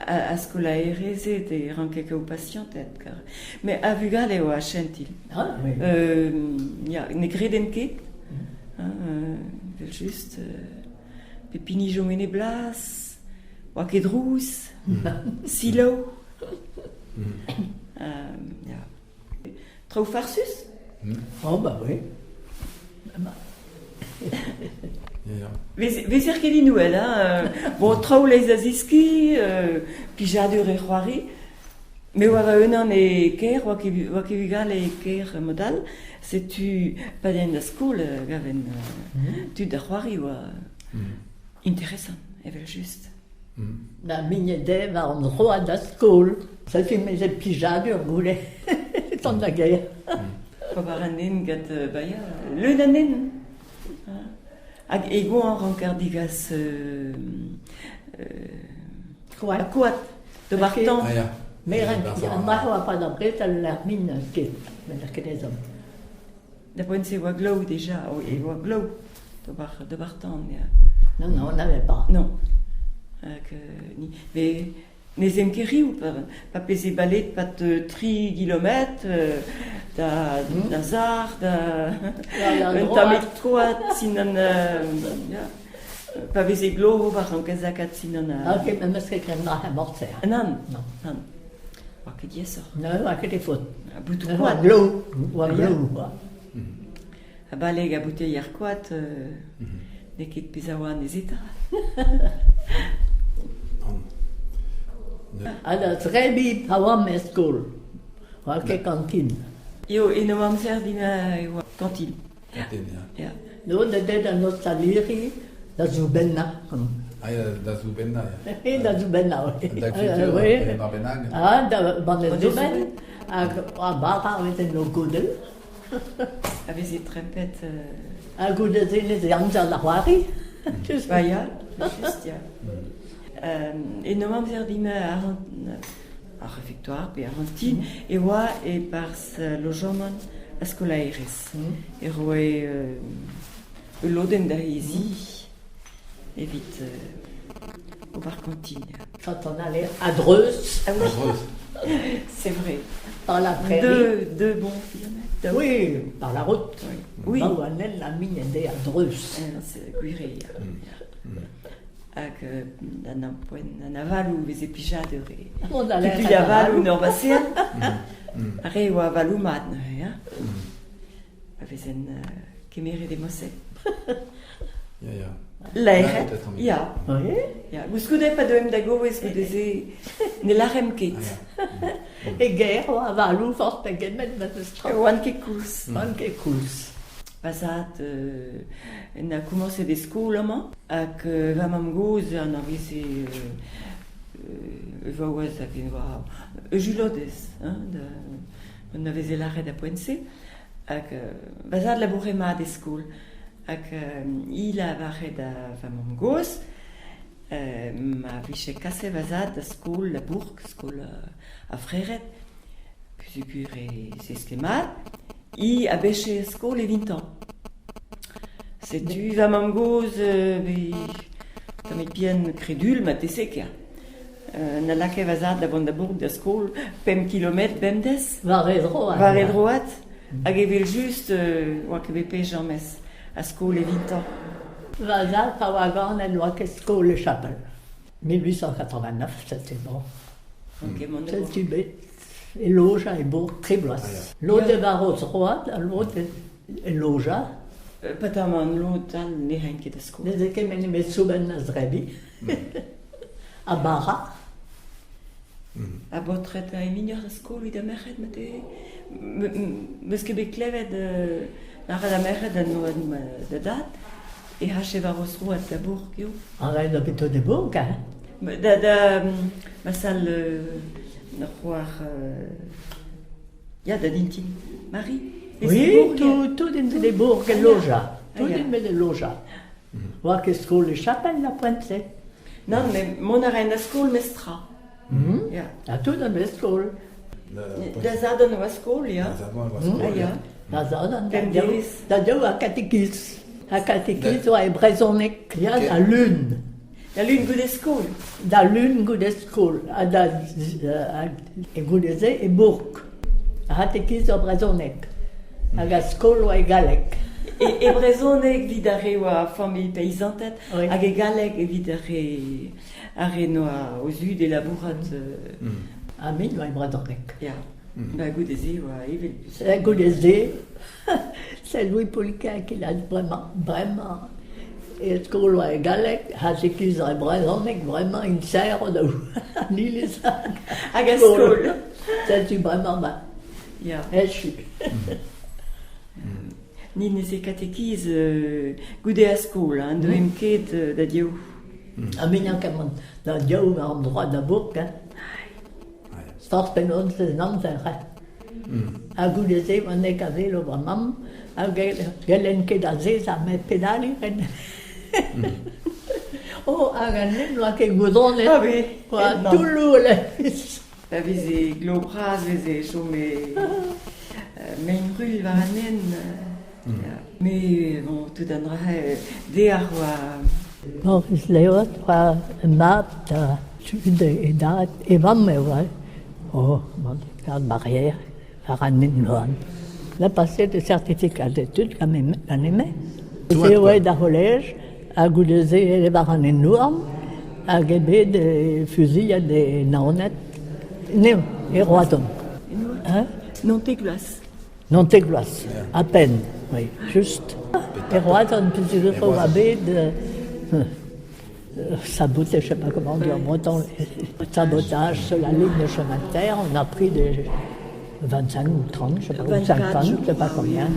A skolaerezed e ranke kaout pasianted kar. Met a vugale e oa chentil. Ah, oui. Ya, ne greden ket. Hein, evel-just, pep hini chom en e blas, oa ket drouz, selaou. Ya. Traoù farsus? Oh bah oui. Vezer ket inouel, hein. Bon, traoù leiz a zeskiñ, plijadur e c'hoari. Me oa va-unan e kêr, oa ket oa ket vugale e kêr mod all. Setu pa den da skol gaven tud da c'hoari oa interesant, evel-just. Da mignoned war an droad da skol. Setu me 'z plijadur goude tont da gêr. Ober an den gant ba ya, leun an den. Hag ego a ranker degas Koad. Koad d'ober tan. Ah ya. Me rank an marv a pa da bret al lec'h-min ket, met ket ezhomm. Da poent-se e oa glav déjà, e oa glav d'ober d'ober tan ya. Non, non, on n'avait pas. Non. Hag ni mais ne zem ket riv pa pa peze baleet 'pad tri gilometr da da zar da un tammig troad sin an ya pa veze glav ober rankas lakaat sin an Ah, ket memes ket graet ma morse. Nann. Non. Nann. Oa ket diaesoc'h. Ne oa ket e faot. Ha boutoù koad. Oa glav, oa glav, oa. Ha baleg ha bouteier koad, n'eo ket pezh a oa anezhe 'ta. Ha da zebriñ pa oamp er skol, oa ket kantin. Eo, en o amzer din e oa kantin. Kantin, ya. Ya. No, da det an ostaliri da zoubennañ. Ah ya, da zoubennañ, ya. Da zoubennañ, oui. Da fritur, oui. pe bennak. Ah, da banne zoubenn, hag a bara a veze en o godell. A veze trempet... Ha goude-se neuze amzer da c'hoari. Ba ya, just ya. En o amzer din ar ar refectoire pe ar ti e oa e-barzh lojamant ar skolaerez. E roe ul lodenn da he zi evit ober kantin. Quand on allait a-dreuz. Ah oui, c'est vrai. Par la prairie. Deux, deux bons kilomètres. Oui, par la route. Oui. Ba oa a mignet a-dreuz. C'est gwir eo, ya. Hag d'an ampoent an avaloù veze plijadur e. Mont a Kutuilh avaloù en ur baseal. Ar re oa avaloù mat neuze, hein. Pa vezen kemeret e mod-se. Ya, ya. Laeret, ya. Oui. Ya, gouskoude pa deuemp da gouez goude-se ne lâremp ket. E ger oa avaloù forzh pegement ma 'z eus tra. Oant ket koulz. Oant ket koulz. Va zad en a komañset e skol amañ hag va mamm-gozh anaveze e vaouez hag e oa julodez hein, da on a veze lâret a poent-se. Hag va zad laboure mat e skol hag hi lavare da va mamm-gozh ma vije kaset va zad da skol da bourk, skol ar frered, peogwir e zeske mat, hi a beche skol evitañ. Setu va mamm-gozh bet tammig bihan kredul marteze kea. Na lakae va zad da vont da bourk da skol pemp kilometr bemdez. War e droad. War e droad. Hag evel-just oa ket bet pej james a skol evitañ. Va zad pa oa ganet n'oa ket skol e chapel. 1889, c'était bon. Setu bet e lojañ e bourk tri bloaz. Lod e war o zroad ha lod e lojañ. Petamant lod all ne raent ket da skol. Ne veze ket nemet soubenn a zrebi ha bara. Ha baotred a emignoc'h da skol evit ar merc'hed marteze? Meus ket bet klevet lâret ar merc'hed da dad e c'hache war o zroad da bourk eo. Ah ouais, da bet de bourk, hein? Da, da ma sal c'hoar ya, da dintin Marie. Oui, tout, tout in de bourg e loja. Tout in de loja. Oa ket skol e chapel la poent-se. Non, mais mont a raen da skol mestra. Ya. Ha tout an skol. Da zadorn oa skol, ya. Da zadorn oa skol, ya. Da zadorn, da da div ar katekiz. Ar katekiz oa e brezhoneg, ya, da lun. Da lun goude skol? Da lun goude skol, ha da e goude-se e bourk. Ar c'hatekiz ur brezhoneg, hag ar skol oa e galleg. E, e brezhoneg evit ar re oa familh peizanted, Oui. hag e galleg evit ar re, ar re noa o zud e labourat. Ha me oa e brezhoneg. Ya. Ba goude-se oa evel. Goude-se, c'est Louis Pouliquen qui l'a vraiment, vraiment. E skol oa e galleg, c'hatekiz e brezhoneg, vraiment une serre da an iliz. Hag a skol. Setu bremañ ma Ya. echu. Ni neuze katekiz goude ar skol, hein, doemp ket da div. Ha me n'eo ket mont da div war an droad da bourk, hein. Forzh penaos en amzer, hein. Ha goude-se oan ket a velo va mamm, ha gellen ket azezañ met pedaliñ ren. Oh, hag an hent n'oa ket goudronet. Ah oui, Oa non. toulloù e-leizh. Pa veze glav bras veze chome mein-ruilh war an hent. Ya. Mais bon, tout an dra-se deoc'h oa... Maurice Leot oa mab da tud e dad, e vamm e oa. Oh, gant Barrière, war an hent-houarn. A passé des certificats d'études ganin-me. Se oa d'ar c'holej, ha goude-se e war an hent-houarn, hag eo bet fuzuilhet e Naoned. N'eo, e Roazhon. Hein? Nantes-Gloas. Nantes-Gloas, à peine, oui, juste. E Roazhon, puisque oa bet saboté, je sais pas comment dire en breton, sabotage sur la ligne de chemin de terre, on a pris des 25 ou 30, je sais pas, ou 50, je sais pas combien.